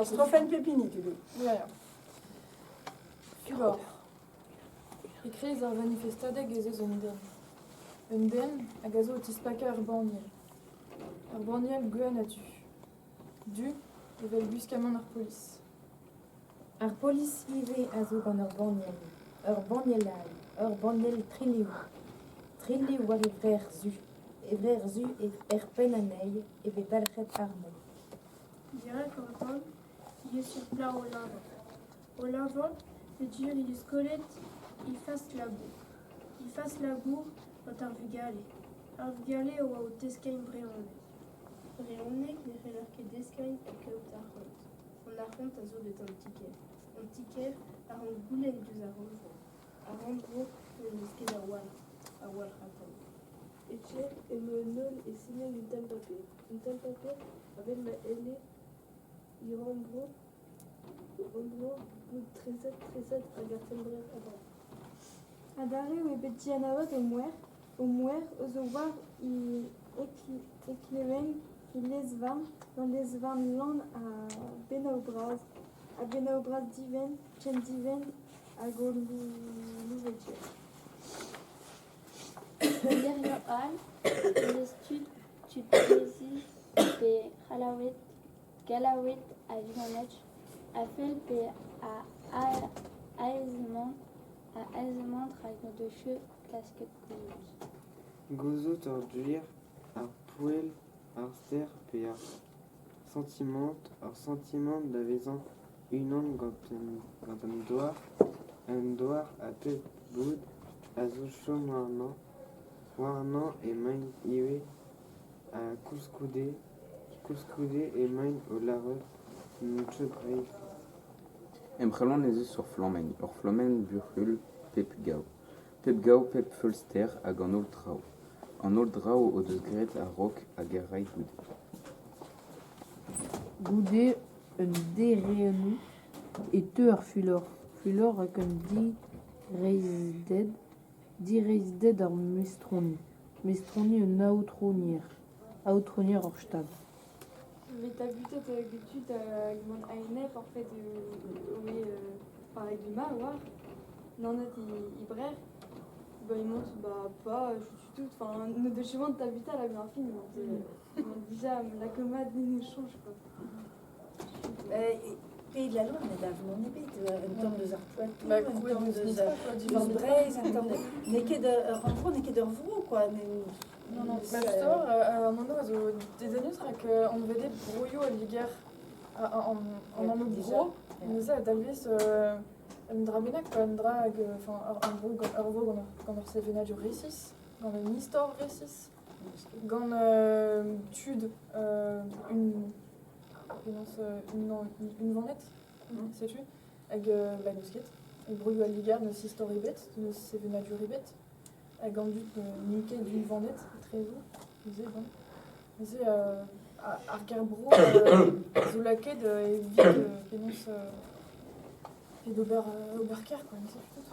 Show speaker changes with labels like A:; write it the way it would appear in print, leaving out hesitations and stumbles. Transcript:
A: Strofenn pep hini, tu dis.
B: Fulor. E-kreiz ar vanifestadeg ez eus un den. Un den hag a zo o tispakañ ur banniel. Ur banniel gwenn ha du. Du evel gwiskamant ar polis.
C: Ar polis ivez a zo gant ur banniel, ur banniel all, ur banniel triliv. Triliv war e vrec'h zu, e vrec'h zu er penn anezhi e vez dalc'het armoù.
D: Dirak an tan he eus ur plac'h o leñvañ. O leñvañ peogwir he deus kollet he fas-labour. He fas-labour gant ar vugale. Ar vugale a oa o teskiñ brezhoneg. Brezhoneg ne c'heller ket deskiñ ha kaout arc'hant. An arc'hant a zo get an ti-kêr. An ti-kêr a rank goulenn diouzh ar rannvro. Ar rannvro n'en deus ket a-walc'h, a-walc'h atav.
E: E-ker emañ an holl é sinañ un tamm paper. Un tamm paper a-benn ma c'helle he rannvro rannvro bout treset treset hag ar c'hembread adarre.
F: Adarre eo bet dianavet o mouer, o mouer eus o war he heklevenn he lez-varn gant lez-varn Lann ha Pennaou-Bras, ha Pennaou-Bras divent, ken divent hag o louveger.
G: Gerioù all eus tud tud Breizhiz pe C'hallaoued Gallaoued a-vihanek a fell pe a aezamant a aezamant rak n'o deus ket klasket gouzout.
H: Gouzout ur gwir, ar poell, ar ster pe ar santimant, ur santimant da vezañ unan gant an douar, an douar ha pep boud a zo chom warnañ, warnañ emaint ivez ha koulskoude koulskoude emaint o lâret n'on ket Breizhiz.
I: Em c'halon ez eus ur flammenn, ur flammenn buc'hul pep gaou, pep gaou, pep feulster hag an holl traoù, an holl draoù o deus graet a-raok hag a ray goude.
J: Goude un dere'hennoù e teu ar fulor, fulor hag un direizhded, direizhded ar mestroni, mestroni un aotrounier, aotrounier ur Stad.
F: Mais tabutet get tud hag mont a-enep en fait oe enfin avec du mal war nannet he brec'h bah il monte bah pas je suis tout enfin ne deus ket c'hoant tabutal a-benn ar fin déjà la commade ne change quoi.
A: Pays de la Loire ne gav mann ebet, un tamm deus ar Poitou, un tamm deus Breizh, un tamm N'eo ket ur rannvro, n'eo ket ur vro, quoi.
B: Non, non, bah justement, an anv a zo dedennus rak anvet broioù al Liger an anv bro, neuze a dalvez un dra bennak, quoi, un dra hag enfin ur vro gant ur vro gant ur sevenadur resis, gant un istor resis, gant tud un penaos unvanet, setu, hag bah n'eus ket. E broioù al Liger n'eus istor ebet, n'eus sevenadur ebet. Hag an dud n'int ket unvanet etrezo, neuze bon. Neuze ar ger-bro zo lakaet evit penaos evit ober ober kêr quoi, neuze tout.